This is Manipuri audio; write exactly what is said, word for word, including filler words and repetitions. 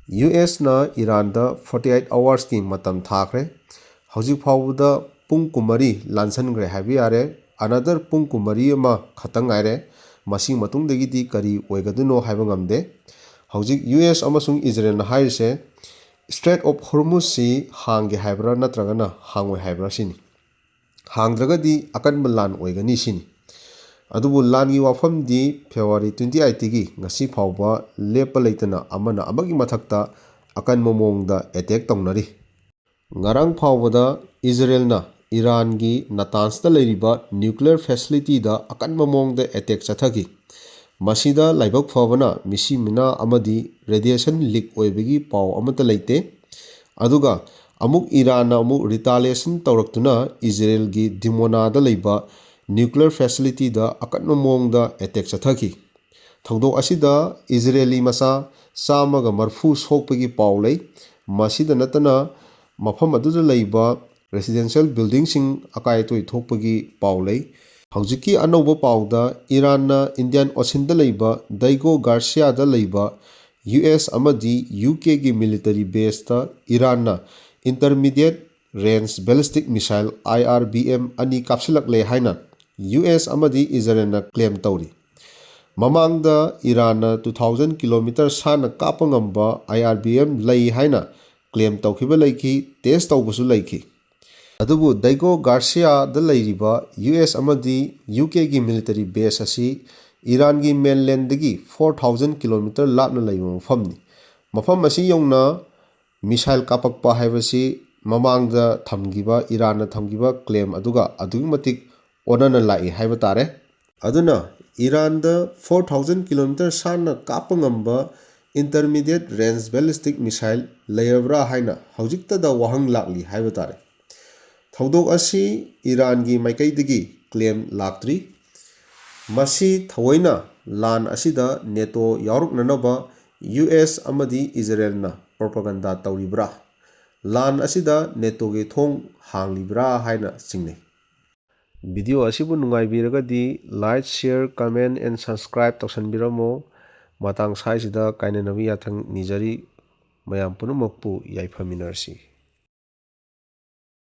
ꯌꯨ ꯑꯦꯁꯅ ꯏꯔꯥꯟꯗ forty eight hoursꯀꯤ ꯃꯇꯝ ꯊꯥꯈ꯭ꯔꯦ꯫ ꯍꯧꯖꯤꯛ ꯐꯥꯎꯕꯗ ꯄꯨꯡ ꯀꯨꯟꯃꯔꯤ ꯂꯥꯟꯁꯟꯈ꯭ꯔꯦ ꯍꯥꯏꯕ ꯌꯥꯔꯦ꯫ Another ꯄꯨꯡ ꯀꯨꯟꯃꯔꯤ ꯑꯃ ꯈꯛꯇꯪ ꯉꯥꯏꯔꯦ꯫ ꯃꯁꯤ ꯃꯇꯨꯡꯗꯒꯤꯗꯤ ꯀꯔꯤ ꯑꯣꯏꯒꯗꯣꯏꯅꯣ ꯍꯥꯏꯕ ꯉꯝꯗꯦ꯫ ꯍꯧꯖꯤꯛ ꯌꯨ ꯑꯦꯁ ꯑꯃꯁꯨꯡ ꯏꯖꯔꯦꯜꯅ ꯍꯥꯏꯔꯤꯁꯦ, Strait of Hormuzꯁꯤ ꯍꯥꯡꯒꯦ ꯍꯥꯏꯕ꯭ꯔꯥ ꯅꯠꯇ꯭ꯔꯒꯅ ꯍꯥꯡꯉꯣꯏ ꯍꯥꯏꯕ꯭ꯔꯥ ꯁꯤꯅꯤ꯫ ꯍꯥꯡꯗ꯭ꯔꯒꯗꯤ ꯑꯀꯟꯕ ꯂꯥꯟ ꯑꯣꯏꯒꯅꯤ ꯁꯤꯅꯤ꯫ ꯑꯗꯨꯕꯨ ꯂꯥꯟꯒꯤ ꯋꯥꯐꯝꯗꯤ February twenty eightꯇꯒꯤ ꯉꯁꯤ ꯐꯥꯎꯕ ꯂꯦꯞꯄ ꯂꯩꯇꯅ ꯑꯃꯅ ꯑꯃꯒꯤ ꯃꯊꯛꯇ ꯑꯀꯟꯕ ꯃꯑꯣꯡꯗ attack ꯇꯧꯅꯔꯤ꯫ ꯉꯔꯥꯡ ꯐꯥꯎꯕꯗ ꯏꯖꯔꯦꯜꯅ ꯏꯔꯥꯟꯒꯤ ꯅꯇꯥꯟꯁꯇ ꯂꯩꯔꯤꯕ nuclear facilityꯗ ꯑꯀꯟꯕ ꯃꯑꯣꯡꯗ attack ꯆꯠꯊꯈꯤ꯫ ꯃꯁꯤꯗ ꯂꯥꯏꯕꯛ ꯐꯕꯅ ꯃꯤꯁꯤ ꯃꯤꯅꯥ ꯑꯃꯗꯤ radiation leak ꯑꯣꯏꯕꯒꯤ ꯄꯥꯎ ꯑꯃꯠꯇ ꯂꯩꯇꯦ꯫ ꯑꯗꯨꯒ ꯑꯃꯨꯛ ꯏꯔꯥꯟꯅ ꯑꯃꯨꯛ retaliation ꯇꯧꯔꯛꯇꯨꯅ ꯏꯖꯔꯦꯜꯒꯤ ꯗꯤꯃꯣꯅꯥꯗ ꯂꯩꯕ nuclear facilityꯗ ꯑꯀꯟꯕ ꯃꯑꯣꯡꯗ attack ꯆꯠꯊꯈꯤ꯫ ꯊꯧꯗꯣꯛ ꯑꯁꯤꯗ ꯏꯖꯔꯦꯂꯤ ꯃꯆꯥ ꯆꯥꯝꯃꯒ ꯃꯔꯤꯐꯨ ꯁꯣꯛꯄꯒꯤ ꯄꯥꯎ ꯂꯩ꯫ ꯃꯁꯤꯗ ꯅꯠꯇꯅ ꯃꯐꯝ ꯑꯗꯨꯗ ꯂꯩꯕ residential buildingꯁꯤꯡ ꯑꯀꯥꯏ ꯑꯇꯣꯏ ꯊꯣꯛꯄꯒꯤ ꯄꯥꯎ ꯂꯩ꯫ ꯍꯧꯖꯤꯛꯀꯤ ꯑꯅꯧꯕ ꯄꯥꯎꯗ ꯏꯔꯥꯟꯅ Indian Oceanꯗ ꯂꯩꯕ ꯗꯩꯒꯣ ꯒꯥꯔꯁꯤꯌꯥꯗ ꯂꯩꯕ ꯌꯨ ꯑꯦꯁ ꯑꯃꯗꯤ ꯌꯨ ꯀꯦꯒꯤ military baseꯇ ꯏꯔꯥꯟꯅ intermediate range ballistic missile, I R B M, ꯑꯅꯤ ꯀꯥꯞꯁꯤꯜꯂꯛꯂꯦ ꯍꯥꯏꯅ ꯌꯨ ꯑꯦꯁ ꯑꯃꯗꯤ ꯏꯖꯔꯦꯜꯅ claim ꯇꯧꯔꯤ꯫ ꯃꯃꯥꯡꯗ ꯏꯔꯥꯟꯅ two thousand kilometre ꯁꯥꯟꯅ ꯀꯥꯞꯄ ꯉꯝꯕ I R B M ꯂꯩ ꯍꯥꯏꯅ claim ꯇꯧꯈꯤꯕ ꯂꯩꯈꯤ, test ꯇꯧꯕꯁꯨ ꯂꯩꯈꯤ꯫ ꯑꯗꯨꯕꯨ ꯗꯩꯒꯣ ꯒꯥꯔꯁꯤꯌꯥꯗ ꯂꯩꯔꯤꯕ ꯌꯨ ꯑꯦꯁ ꯑꯃꯗꯤ ꯌꯨ ꯀꯦꯒꯤ military base ꯑꯁꯤ ꯏꯔꯥꯟꯒꯤ mainlandꯗꯒꯤ four thousand kilometre ꯂꯥꯞꯅ ꯂꯩꯕ ꯃꯐꯝꯅꯤ꯫ ꯃꯐꯝ ꯑꯁꯤ ꯌꯧꯅ missile ꯀꯥꯞꯄꯛꯄ ꯍꯥꯏꯕꯁꯤ ꯃꯃꯥꯡꯗ ꯊꯝꯈꯤꯕ, ꯏꯔꯥꯟꯅ ꯊꯝꯈꯤꯕ claim ꯑꯗꯨꯒ ꯑꯗꯨꯛꯀꯤ ꯃꯇꯤꯛ ꯑꯣꯟꯅꯅ ꯂꯥꯛꯏ ꯍꯥꯏꯕ ꯇꯥꯔꯦ꯫ ꯑꯗꯨꯅ ꯏꯔꯥꯟꯗ four thousand kilometre ꯁꯥꯟꯅ ꯀꯥꯞꯄ ꯉꯝꯕ intermediate range ballistic missile ꯂꯩꯔꯕ꯭ꯔꯥ ꯍꯥꯏꯅ ꯍꯧꯖꯤꯛꯇꯗ ꯋꯥꯍꯪ ꯂꯥꯛꯂꯤ ꯍꯥꯏꯕ ꯇꯥꯔꯦ꯫ ꯊꯧꯗꯣꯛ ꯑꯁꯤ ꯏꯔꯥꯟꯒꯤ ꯃꯥꯏꯀꯩꯗꯒꯤ claim ꯂꯥꯛꯇ꯭ꯔꯤ꯫ ꯃꯁꯤ ꯊꯑꯣꯏꯅ ꯂꯥꯟ ꯑꯁꯤꯗ ꯅꯦꯇꯣ ꯌꯥꯎꯔꯛꯅꯅꯕ ꯌꯨ ꯑꯦꯁ ꯑꯃꯗꯤ ꯏꯖꯔꯦꯜꯅ propaganda ꯇꯧꯔꯤꯕ꯭ꯔꯥ? ꯂꯥꯟ ꯑꯁꯤꯗ ꯅꯦꯇꯣꯒꯤ ꯊꯣꯡ ꯍꯥꯡꯂꯤꯕ꯭ꯔꯥ ꯍꯥꯏꯅ ꯆꯤꯡꯅꯩ꯫ Video ꯑꯁꯤꯕꯨ ꯅꯨꯡꯉꯥꯏꯕꯤꯔꯒꯗꯤ like, share, comment and subscribe ꯇꯧꯁꯟꯕꯤꯔꯝꯃꯣ꯫ ꯃꯇꯥꯡ ꯁ꯭ꯋꯥꯏꯁꯤꯗ ꯀꯥꯏꯅꯅꯕ ꯌꯥꯊꯪ ꯅꯤꯖꯔꯤ꯫ ꯃꯌꯥꯝ ꯄꯨꯝꯅꯃꯛꯄꯨ ꯌꯥꯏꯐꯃꯤꯟꯅꯔꯁꯤ꯫